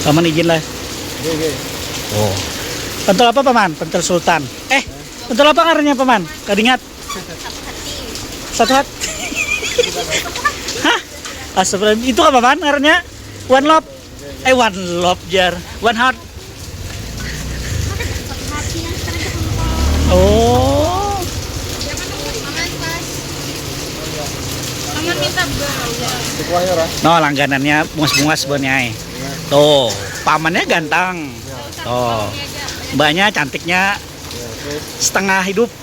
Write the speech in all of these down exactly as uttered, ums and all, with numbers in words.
Paman izin lah. Oke, oke. Oh. Pentol apa, Paman? Pentol Sultan. Eh, pentol apa ngarannya, Paman? Kada ingat. Satu hati. Hah? Astagfirullah. Itu apa, Paman, ngarannya? One Love. Eh, One Love, jar. One Heart. Oh. Paman minta bawang. No, langganannya bungas-bungas, Bon, ya. Tuh, pamannya ganteng. Tuh. Mbaknya cantiknya setengah hidup.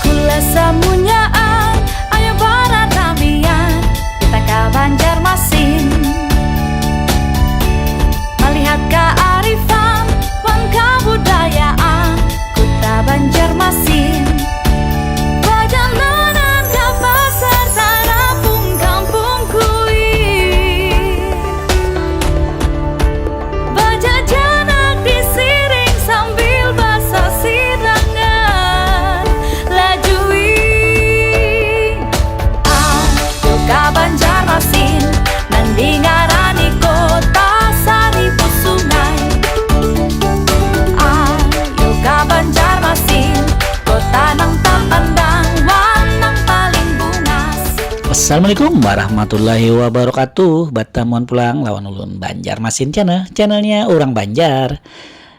Kula samunyaan, ayo bararamian, kita ka Banjarmasin. Malihat kaarifan wan kabudayaan kuta Banjarmasin. Bajandanan ka pasar tarapung kampung kulir. Bajajanak disiring sambil basasidangan. Lajui, ayo ka Banjarmasin, nang dingarani Kota Saribu Sungai. Ayo ka Banjarmasin, kota nang tapandang wan nang paling bungas. Assalamualaikum warahmatullahi wabarakatuh. Batamuan pulang lawan ulun Banjarmasin Channel, channelnya orang Banjar.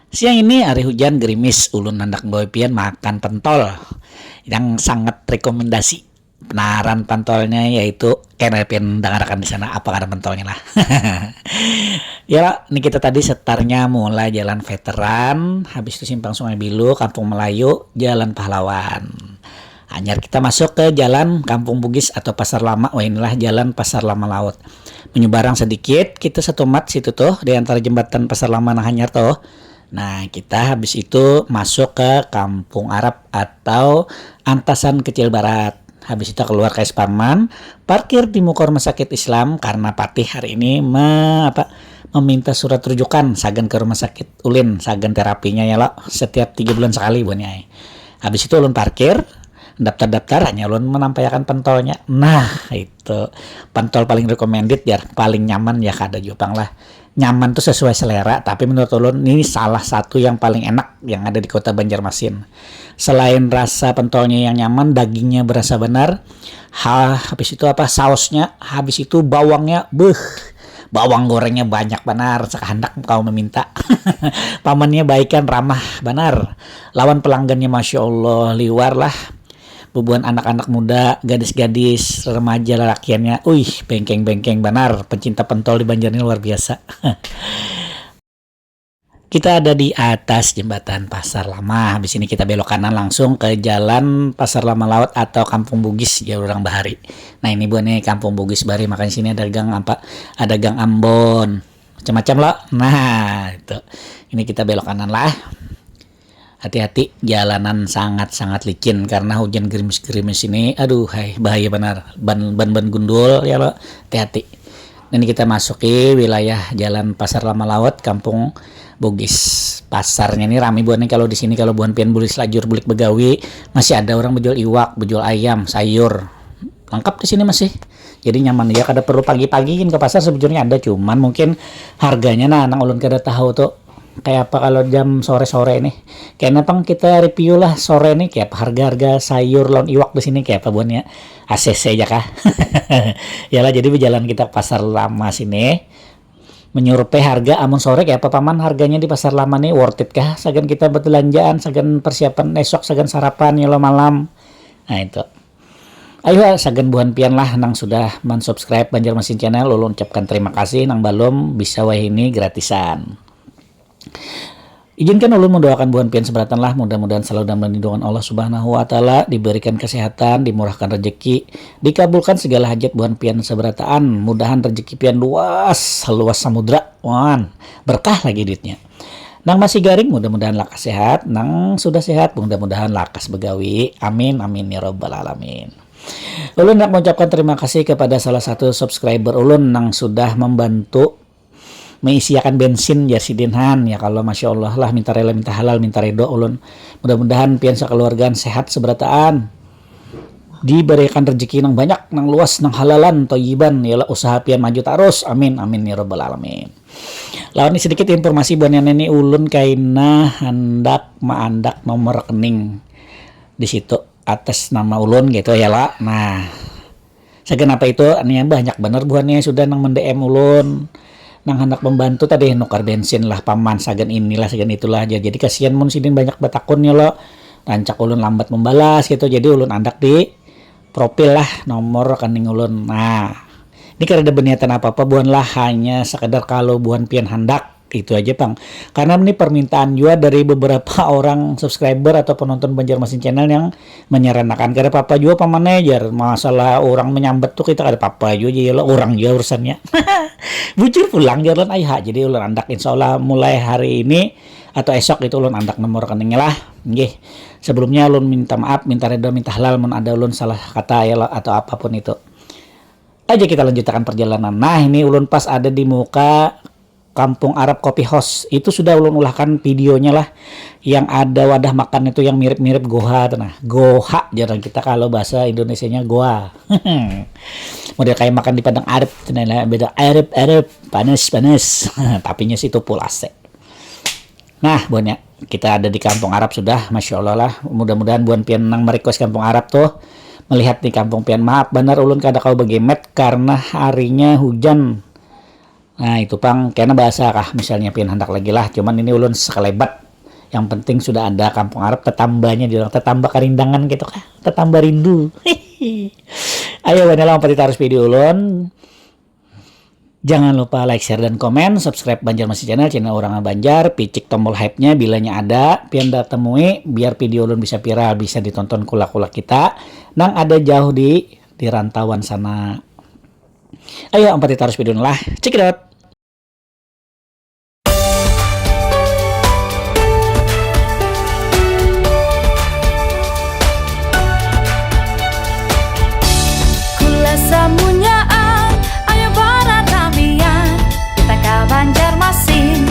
Siang ini hari hujan gerimis, ulun handak membawa pian makan pentol yang sangat rekomendasi. Penaran pentolnya yaitu kena pian dangarakan di sana apa ngaran pentolnya lah. Ya, ini kita tadi setarnya mulai Jalan Veteran, habis itu Simpang Sungai Bilu, Kampung Melayu, Jalan Pahlawan. Hanyar kita masuk ke jalan Kampung Bugis atau Pasar Lama. Wah, inilah jalan Pasar Lama Laut. Menyeberang sedikit, kita setomat situ tuh di antara jembatan Pasar Lama nang hanyar tuh. Nah, kita habis itu masuk ke Kampung Arab atau Antasan Kecil Barat. Habis itu keluar ke Esparman, parkir di muka rumah sakit Islam karena Patih hari ini me, apa, meminta surat rujukan sagan ke rumah sakit Ulin, sagan terapinya ya lo, setiap tiga bulan sekali buannya. Habis itu ulun parkir, daftar-daftar, hanya ulun menampaikan pentolnya. Nah, itu pentol paling recommended ya, paling nyaman ya, kada jupang lah. Nyaman tuh sesuai selera, tapi menurut ulun ini salah satu yang paling enak yang ada di kota Banjarmasin. Selain rasa pentolnya yang nyaman, dagingnya berasa benar. Ha, habis itu apa, sausnya, habis itu bawangnya, beuh, bawang gorengnya banyak banar, sakahandak kawa meminta. Pamannya baik kan, ramah banar lawan pelanggannya, masya Allah, liwar lah. Bubuhan anak-anak muda, gadis-gadis, remaja, lalakiannya, uih, bengkeng-bengkeng banar. Pencinta pentol di Banjar ini luar biasa. Kita ada di atas jembatan Pasar Lama. Habis ini kita belok kanan langsung ke jalan Pasar Lama Laut atau Kampung Bugis, jar orang bahari. Nah, ini buah nih Kampung Bugis bahari, makanya sini ada gang apa? Ada gang Ambon. Macam-macam loh. Nah, itu. Ini kita belok kanan lah. Hati-hati, jalanan sangat-sangat licin karena hujan gerimis-gerimis ini. Aduh, hai, bahaya benar. Ban ban ban gundul ya lo. Hati-hati. Ini kita masuki wilayah Jalan Pasar Lama Laut, Kampung Bugis. Pasarnya ini rame buat nih kalau di sini, kalau buhan pian bulik selajur, bulik begawi, masih ada orang menjual iwak, menjual ayam, sayur. Lengkap di sini masih. Jadi nyaman ya, kada perlu pagi-pagi gin ke pasar, sebujurnya ada, cuman mungkin harganya nah nang ulun kada tahu tuh kayak apa kalau jam sore-sore nih. Kena pang kita review lah sore nih kayak apa harga-harga sayur lawan iwak di sini kayak apa buannya. A C C aja kah? Yalah, jadi berjalan kita ke pasar lama sini. Menyurvei harga amun sore kayak apa paman harganya di pasar lama nih, worth it kah sagan kita belanjaan, sagan persiapan esok, sagan sarapan ya lo malam. Nah itu. Ayuha, sagan buhan pian lah nang sudah mansubscribe Banjarmasin Channel, ulun ucapkan terima kasih, nang balum bisa wahini gratisan. Ijinkan ulun mendoakan buhan pian seberataan lah, mudah-mudahan selalu dalam lindungan Allah Subhanahu wa Ta'ala, diberikan kesehatan, dimurahkan rezeki, dikabulkan segala hajat buhan pian seberataan, mudahan rezeki pian luas, seluas samudra, wan, berkah lagi duitnya. Nang masih garing, mudah-mudahan lakas sehat, nang sudah sehat, mudah-mudahan lakas begawi, amin, amin, ya rabbal alamin. Ulun nak mengucapkan terima kasih kepada salah satu subscriber ulun nang sudah membantu meisiakan bensin, jar sidin han. Ya kalau, masya Allah lah, minta rela, minta halal, minta redo ulun. Mudah-mudahan pian sekeluargaan sehat seberataan, diberikan rezeki nang banyak, nang luas, nang halalan, toyiban, yalah, usaha pian maju tarus, amin, amin, ya rabbal alamin. Lawan ini sedikit informasi buhan ini, ulun kaina handak maandak nomor rekening di situ atas nama ulun gitu ya lah. Nah, sagan apa itu, nia banyak banar buhannya sudah nang men-D M ulun, nang handak membantu tadi, nukar bensin lah paman, sagan inilah, sagan itulah aja. Jadi kasihan mun sidin banyak batakun ya lo, rancak ulun lambat membalas gitu. Jadi ulun andak di profil lah nomor rekening ulun. Nah, ini kada ada berniatan apa-apa buhan lah, hanya sekedar kalau buhan pian handak, itu aja pang. Karena ini permintaan juga dari beberapa orang subscriber atau penonton Banjarmasin Channel yang menyaranakan, kada apa-apa juga paman, eh, jar, masalah orang menyambat tuh kita kada apa-apa juga, jadi lo orang juga urusannya. Bujur pulang jar lan, ayah, jadi ulun andak insya Allah mulai hari ini atau esok itu ulun andak nomor rekeningnya lah. Nggih. Sebelumnya ulun minta maaf, minta redo, minta halal mun ada ulun salah kata ya lo, atau apapun itu. Aja kita lanjutakan perjalanan. Nah, ini ulun pas ada di muka Kampung Arab Coffee House. Itu sudah ulun ulahkan videonya lah, yang ada wadah makan itu yang mirip-mirip goha tuh. Nah, goha jarang kita, kalau bahasa Indonesianya goa. Model kayak makan di Padang Arab tuh, nah, beda Arab, Arab, panas, panas. Tapinya situ pulase. Nah, buhannya kita ada di Kampung Arab sudah, masya Allah lah. Mudah-mudahan buhan pian nang merequest Kampung Arab tuh melihat di Kampung pian. Maaf benar ulun kada kau begemet karena harinya hujan. Nah, itu pang kena bahasa kah misalnya pian hendak lagi lah. Cuman ini ulun sekelebat. Yang penting sudah ada Kampung Arab, tetambanya di orang, tetamba kerindangan gitu kah, tetamba rindu. Ayo, buhannya lah, umpati tarus video ulun. Jangan lupa like, share, dan komen, subscribe Banjarmasin Channel, channel orang Banjar, picik tombol hype-nya bilanya ada, pian da temui, biar video ulun bisa viral, bisa ditonton kula-kula kita nang ada jauh di, di rantauan sana. Ayo, umpati tarus video lah, check it out. Kula samunyaan, ayo bararamian, kita ka Banjarmasin.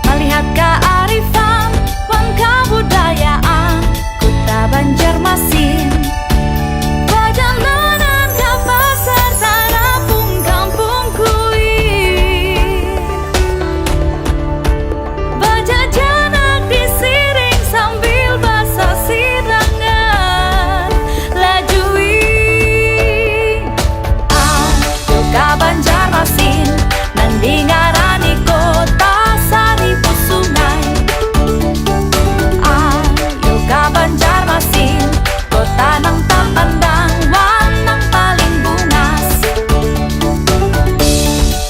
Malihat kaarifan wan kabudayaan Kuta Banjarmasin. Bajalanan ka pasar tarapung kampung kui. Bajajanak di siring sambil basasidangan. Lajui. Ayo ka Banjarmasin, nang dingarani Kota Saribu Sungai. Ayo ka Banjarmasin, kota nang tapandang wan nang paling bungas.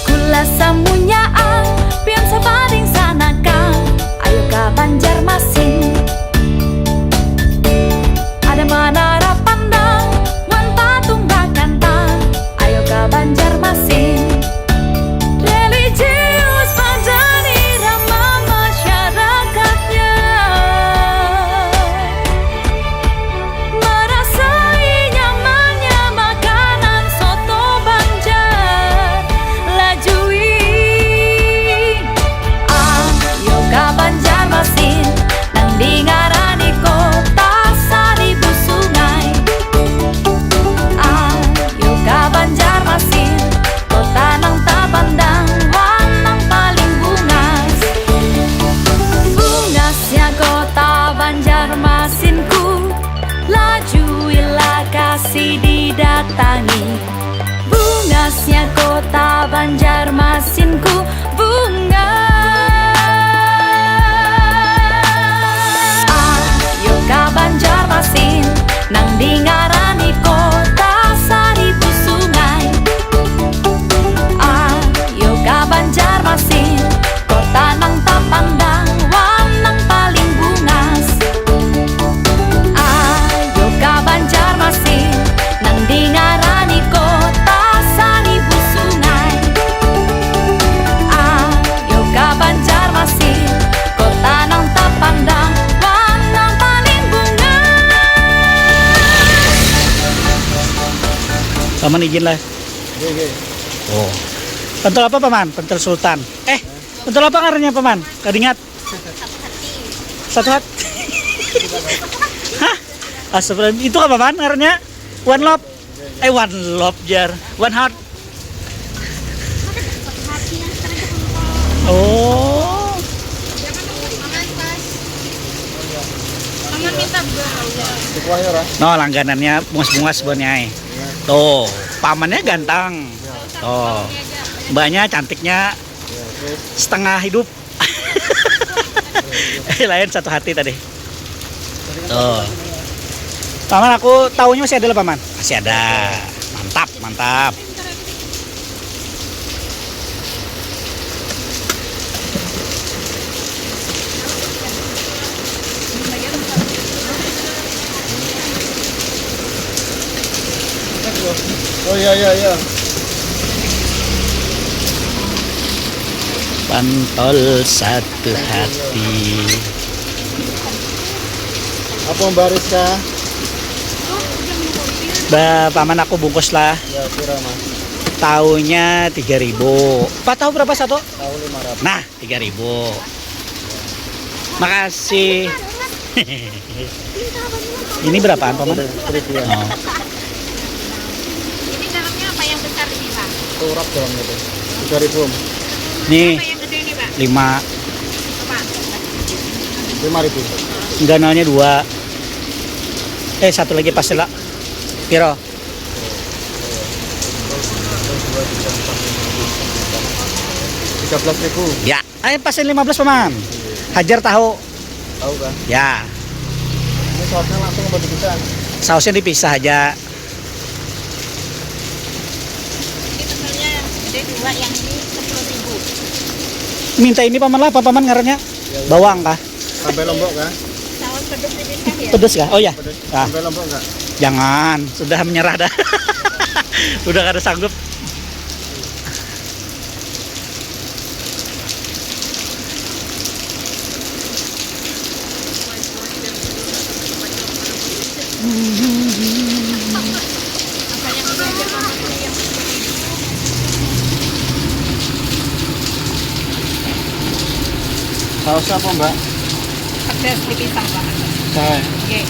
Kula samunyaan, pian sapading sanakan, ayo ka Banjarmasin. Ada manara pandang wan patung bakantang, ayo ka Banjarmasin. Religius pada irama masyarakatnya. Marasai nyamannya makanan soto Banjar. Lajui. Ayo ka Banjarmasin, nang dingarani Kota Saribu Sungai. Ayo ka Banjarmasin, kota nang tapandang wan nang paling bungas. Bungasnya Kota Banjarmasinku, lajui lakasi didatangi. Bungasnya Kota Banjarmasinku, bungas. Ayo ka Banjarmasin, nang Paman izin lah. Oke, oke. Oh. Pentol apa, Paman? Pentol Sultan. Eh, pentol apa ngarannya, Paman? Kada ingat. Satu hati. Hah? Astagfirullah. Itu apa, Paman, ngarannya? One Love. Eh, One Love, jar. One Heart. Oh. Paman minta bawang. No, langganannya bungas-bungas, Bon, ai. Tuh, pamannya ganteng. Tuh. Mbaknya cantiknya setengah hidup. Lain satu hati tadi. Tuh. Paman, aku tahunya masih ada lah, Paman. Masih ada. Mantap, mantap. Oh, iya, iya, iya. Pentol satu hati. Apa, Mbak Rizka? Ba, Paman, aku bungkus lah. Ya, pira, Mas? Tahunya tiga ribu. Pak, tahu berapa satu? Tahu lima ratus. Nah, tiga ribu. Makasih. Ini berapaan, Paman? Seribu ya. Oh. Turap dalam itu. Tiga ribu. Nih, Yang gede ini, Pak. Lima. Lima ribu. Ganalnya dua. Eh, satu lagi pas lah. Piro? Tiga belas ribu. Ya, ayo pasin lima belas, Paman. Hajar tahu. Tahu kan? Ya, Ini sausnya langsung apa dipisah? Sausnya dipisah aja. Ini temelnya yang gede dua, yang ini sepuluh ribu. Minta ini, Paman, lah, apa, Paman, ngarannya? Bawang kah? Sampai Lombok kan? Saus pedes dipisah ya? Pedes kah? Oh ya. Nah, sampai Lombok enggak? Jangan, sudah menyerah dah. Udah kada sanggup. Saus apa, Mbak? Pedas dipisah, Pak. Saya. Oke.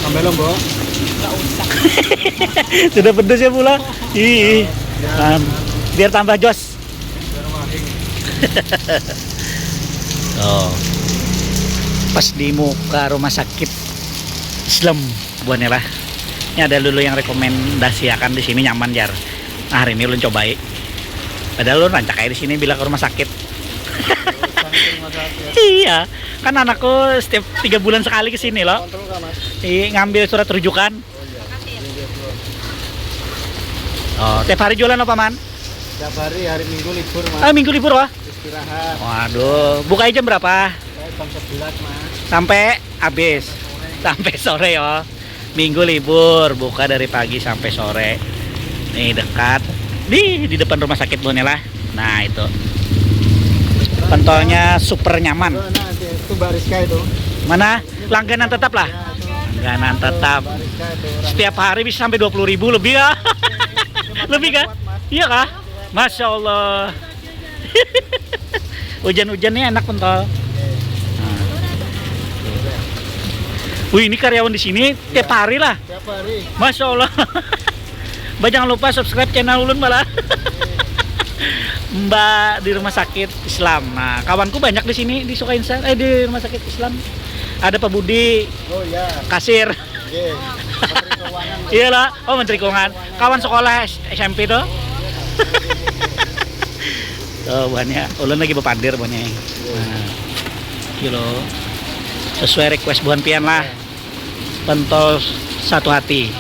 Sampai Lombok. Enggak usah. Sudah pedes ya pula. Ih, kan. Biar tambah jos. Oh. Pas di muka rumah sakit Islam buhannya lah. Ini ada dulu yang rekomendasiakan di sini nyaman, jar. Nah, hari ini ulun cobai. Padahal ulun rancak aja di sini bila ke rumah sakit. Iya, kan anakku setiap tiga bulan sekali ke sini loh. Kontrol kah, Mas? Iya, ngambil surat rujukan. Oh, tiap hari jualan apa, Man? Tiap hari, hari Minggu libur, Mas. Ah, Minggu libur, wah? Istirahat. Waduh, bukanya jam berapa? Saya jam sebelas, Mas. Sampai habis. Sampai sore, ya. Minggu libur, buka dari pagi sampai sore. Nih, dekat. Di, di depan rumah sakit Bonela. Nah, itu. Pentolnya super nyaman. Itu, nah, itu Mbak Rizka itu. Mana? Langganan tetap lah. Langganan tetap. Setiap hari bisa sampai dua puluh ribu lebih ya. Lebih kah? Iya kah? Masya Allah. Hujan-hujan nih enak pentol. Nah. Wih, ini karyawan di sini tiap hari lah. Tiap hari. Masya Allah. Mbak, jangan lupa subscribe channel ulun, Mbak lah. Mbak di rumah sakit Islam. Nah, kawanku banyak di sini, di Sukainsa, eh, di rumah sakit Islam. Ada Pak Budi. Oh, iya. Kasir. Oke. Menteri Keuangan. Iya lah. Oh, Menteri Keuangan. Kawan sekolah S-, S M P tuh. Tuh, buhannya. Ulun lagi bepandir, buhannya. Nah, kilo. Sesuai request buhan pian lah. Pentol satu hati.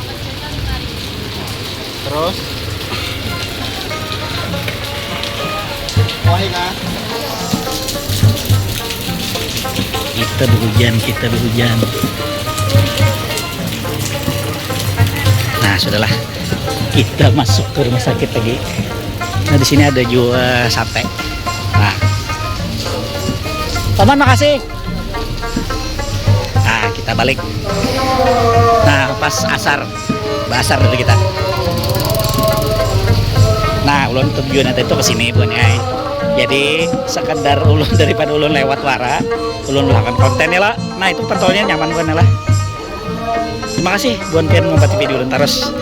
Terus? Wahina. Kita behujan, kita behujan. Nah, sudahlah. Kita masuk ke rumah sakit lagi. Nah, di sini ada juga sate. Nah. Paman, makasih. Kita balik. Nah, pas asar, basar dari kita. Nah, ulun tujuan itu ke sini, bukan ya. Jadi sekedar ulun daripada ulun lewat wara, ulun melakukan konten ya lah. Nah, itu pentolnya nyaman, bukan ya lah. Terima kasih buat pian ngumpati video ulun terus.